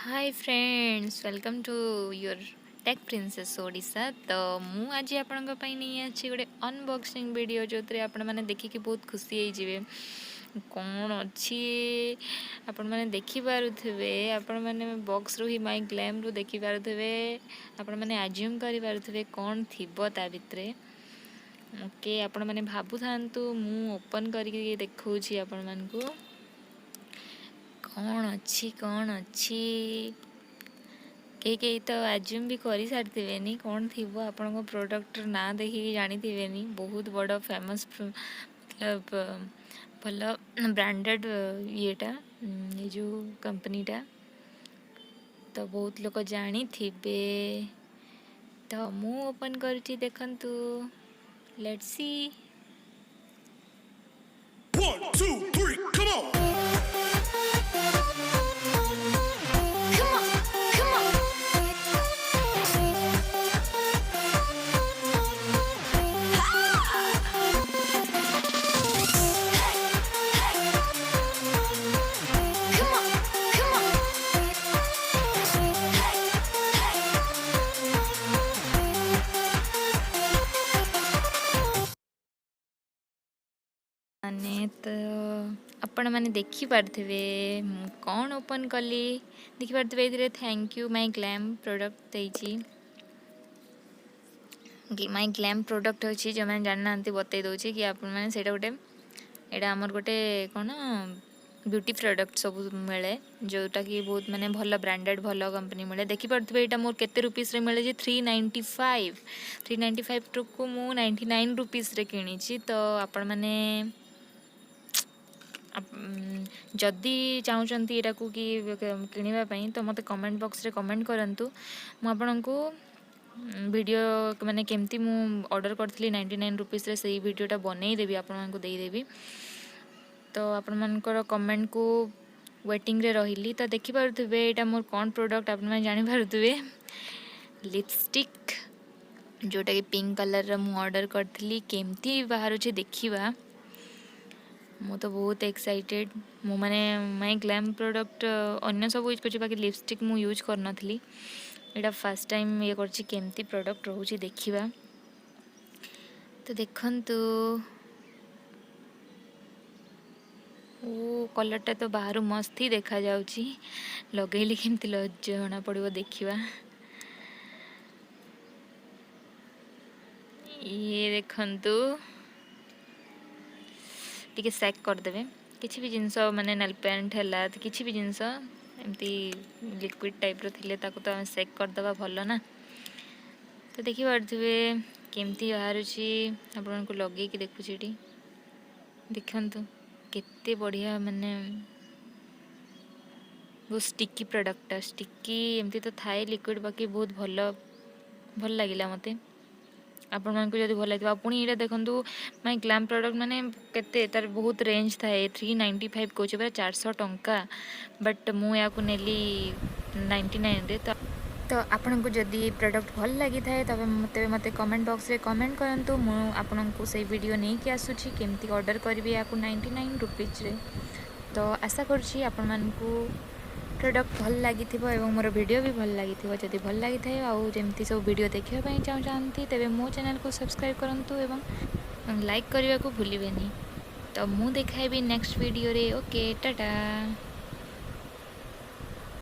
Hi friends, welcome to your Tech Princess Odisha. ତ ମୁଁ ଆଜି ଆପଣଙ୍କ ପାଇଁ ନେଇ ଆସିଛି ଗୋଟେ ଅନବକ୍ସିଂ ଭିଡ଼ିଓ, ଯେଉଁଥିରେ ଆପଣମାନେ ଦେଖିକି ବହୁତ ଖୁସି ହେଇଯିବେ। କ'ଣ ଅଛି ଆପଣମାନେ ଦେଖିପାରୁଥିବେ। ଆପଣମାନେ ବକ୍ସରୁ ହିଁ, ମାଇ ଗ୍ଲାମ୍ରୁ ଦେଖିପାରୁଥିବେ। ଆପଣମାନେ ଆଜ୍ୟୁମ୍ କରିପାରୁଥିବେ କ'ଣ ଥିବ ତା ଭିତରେ। ଓକେ, ଆପଣମାନେ ଭାବୁଥାନ୍ତୁ, ମୁଁ ଓପନ୍ କରିକି ଦେଖାଉଛି ଆପଣମାନଙ୍କୁ କ'ଣ ଅଛି, କ'ଣ ଅଛି। କେହି କେହି ତ ଆଜ୍ୟୁମ୍ ବି କରିସାରିଥିବେନି କ'ଣ ଥିବ। ଆପଣଙ୍କ ପ୍ରଡ଼କ୍ଟର ନାଁ ଦେଖିକି ଜାଣିଥିବେନି। ବହୁତ ବଡ଼ ଫେମସ୍, ମତଲବ ଭଲ ବ୍ରାଣ୍ଡେଡ଼ ଇଏଟା, ଏ ଯେଉଁ କମ୍ପାନୀଟା ତ ବହୁତ ଲୋକ ଜାଣିଥିବେ। ତ ମୁଁ ଓପନ୍ କରୁଛି, ଦେଖନ୍ତୁ। Let's see. One, two, three, come on! Come on, come on. Hey, hey. Come on, come on. Hey, hey. ମାନେ ତ ଆପଣମାନେ ଦେଖିପାରୁଥିବେ ମୁଁ କ'ଣ ଓପନ୍ କଲି। ଦେଖିପାରୁଥିବେ, ଏଇଥିରେ thank you my glam product ଦେଇଛି। ମାଇ ଗ୍ଲାମ୍ ପ୍ରଡ଼କ୍ଟ ଅଛି, ଯେଉଁମାନେ ଜାଣିନାହାନ୍ତି ବତେଇ ଦେଉଛି କି ଆପଣମାନେ, ସେଇଟା ଗୋଟେ, ଏଇଟା ଆମର ଗୋଟେ କ'ଣ ବ୍ୟୁଟି ପ୍ରଡ଼କ୍ଟ ସବୁ ମିଳେ, ଯେଉଁଟାକି ବହୁତ ମାନେ ଭଲ ବ୍ରାଣ୍ଡେଡ଼, ଭଲ କମ୍ପାନୀ ମିଳେ। ଦେଖିପାରୁଥିବେ, ଏଇଟା ମୋର କେତେ ରୁପିସ୍ରେ ମିଳେ ଯେ 395। 395କୁ ମୁଁ 99 ରୁପିସ୍ରେ କିଣିଛି। ତ ଆପଣମାନେ ଯଦି ଚାହୁଁଛନ୍ତି ଏଇଟାକୁ କି କିଣିବା ପାଇଁ, ତ ମୋତେ କମେଣ୍ଟ ବକ୍ସରେ କମେଣ୍ଟ କରନ୍ତୁ। ମୁଁ ଆପଣଙ୍କୁ ଭିଡ଼ିଓ, ମାନେ କେମିତି ମୁଁ ଅର୍ଡ଼ର କରିଥିଲି 99 ରୁପିସ୍ରେ, ସେଇ ଭିଡ଼ିଓଟା ବନେଇଦେବି, ଆପଣମାନଙ୍କୁ ଦେଇଦେବି। ତ ଆପଣମାନଙ୍କର କମେଣ୍ଟକୁ ୱେଟିଂରେ ରହିଲି। ତ ଦେଖିପାରୁଥିବେ, ଏଇଟା ମୋର କ'ଣ ପ୍ରଡ଼କ୍ଟ ଆପଣମାନେ ଜାଣିପାରୁଥିବେ। ଲିପଷ୍ଟିକ୍, ଯେଉଁଟାକି ପିଙ୍କ କଲର୍ର ମୁଁ ଅର୍ଡ଼ର କରିଥିଲି। କେମିତି ବାହାରୁଛି ଦେଖିବା। ମୁଁ ତ ବହୁତ ଏକ୍ସାଇଟେଡ଼୍। ମୁଁ ମାନେ ମାଇ ଗ୍ଲାମ୍ ପ୍ରଡ଼କ୍ଟ ଅନ୍ୟ ସବୁ ୟୁଜ୍ କରୁଛି, ବାକି ଲିପଷ୍ଟିକ୍ ମୁଁ ୟୁଜ୍ କରିନଥିଲି। ଏଇଟା ଫାର୍ଷ୍ଟ ଟାଇମ୍ ଇଏ କରୁଛି। କେମିତି ପ୍ରଡ଼କ୍ଟ ରହୁଛି ଦେଖିବା। ତ ଦେଖନ୍ତୁ, ଓ କଲର୍ଟା ତ ବାହାରୁ ମସ୍ତ ହିଁ ଦେଖାଯାଉଛି। ଲଗେଇଲେ କେମିତି ଜଣା ପଡ଼ିବ, ଦେଖିବା। ଇଏ ଦେଖନ୍ତୁ, ଟିକେ ସେକ୍ କରିଦେବେ। କିଛି ବି ଜିନିଷ, ମାନେ ନେଲ୍ ପେଣ୍ଟ ହେଲା, କିଛି ବି ଜିନିଷ ଏମିତି ଲିକ୍ୱିଡ଼ ଟାଇପ୍ର ଥିଲେ ତାକୁ ତ ଆମେ ସେକ୍ କରିଦେବା ଭଲ ନା। ତ ଦେଖିପାରୁଥିବେ କେମିତି ବାହାରୁଛି। ଆପଣଙ୍କୁ ଲଗେଇକି ଦେଖୁଛି ଏଠି। ଦେଖନ୍ତୁ କେତେ ବଢ଼ିଆ, ମାନେ ବହୁତ ଷ୍ଟିକି ପ୍ରଡ଼କ୍ଟଟା। ଷ୍ଟିକି ଏମିତି ତ ଥାଏ ଲିକ୍ୱିଡ଼, ବାକି ବହୁତ ଭଲ, ଭଲ ଲାଗିଲା ମୋତେ। ଆପଣମାନଙ୍କୁ ଯଦି ଭଲ ଲାଗିଥିବ। ଆଉ ପୁଣି ଏଇଟା ଦେଖନ୍ତୁ, ମାଇ ଗ୍ଲାମ୍ ପ୍ରଡ଼କ୍ଟ ମାନେ କେତେ ତାର ବହୁତ ରେଞ୍ଜ ଥାଏ। 395 କହୁଛି ପୁରା 400 ଟଙ୍କା, ବଟ୍ ମୁଁ ଏହାକୁ ନେଲି 99ରେ। ତ ଆପଣଙ୍କୁ ଯଦି ପ୍ରଡ଼କ୍ଟ ଭଲ ଲାଗିଥାଏ, ତେବେ ମୋତେ କମେଣ୍ଟ ବକ୍ସରେ କମେଣ୍ଟ କରନ୍ତୁ। ମୁଁ ଆପଣଙ୍କୁ ସେଇ ଭିଡ଼ିଓ ନେଇକି ଆସୁଛି, କେମିତି ଅର୍ଡ଼ର କରିବି ଏହାକୁ 99 ରୁପିଜ୍ରେ। ତ ଆଶା କରୁଛି ଆପଣମାନଙ୍କୁ ପ୍ରଡ଼କ୍ଟ ଭଲ ଲାଗିଥିବ ଏବଂ ମୋର ଭିଡ଼ିଓ ବି ଭଲ ଲାଗିଥିବ। ଯଦି ଭଲ ଲାଗିଥାଏ ଆଉ ଯେମିତି ସବୁ ଭିଡ଼ିଓ ଦେଖିବା ପାଇଁ ଚାହୁଁଛନ୍ତି, ତେବେ ମୋ ଚ୍ୟାନେଲକୁ ସବସ୍କ୍ରାଇବ୍ କରନ୍ତୁ ଏବଂ ଲାଇକ୍ କରିବାକୁ ଭୁଲିବେନି। ତ ମୁଁ ଦେଖାଇବି ନେକ୍ସଟ ଭିଡ଼ିଓରେ। ଓକେ, ଟାଟା।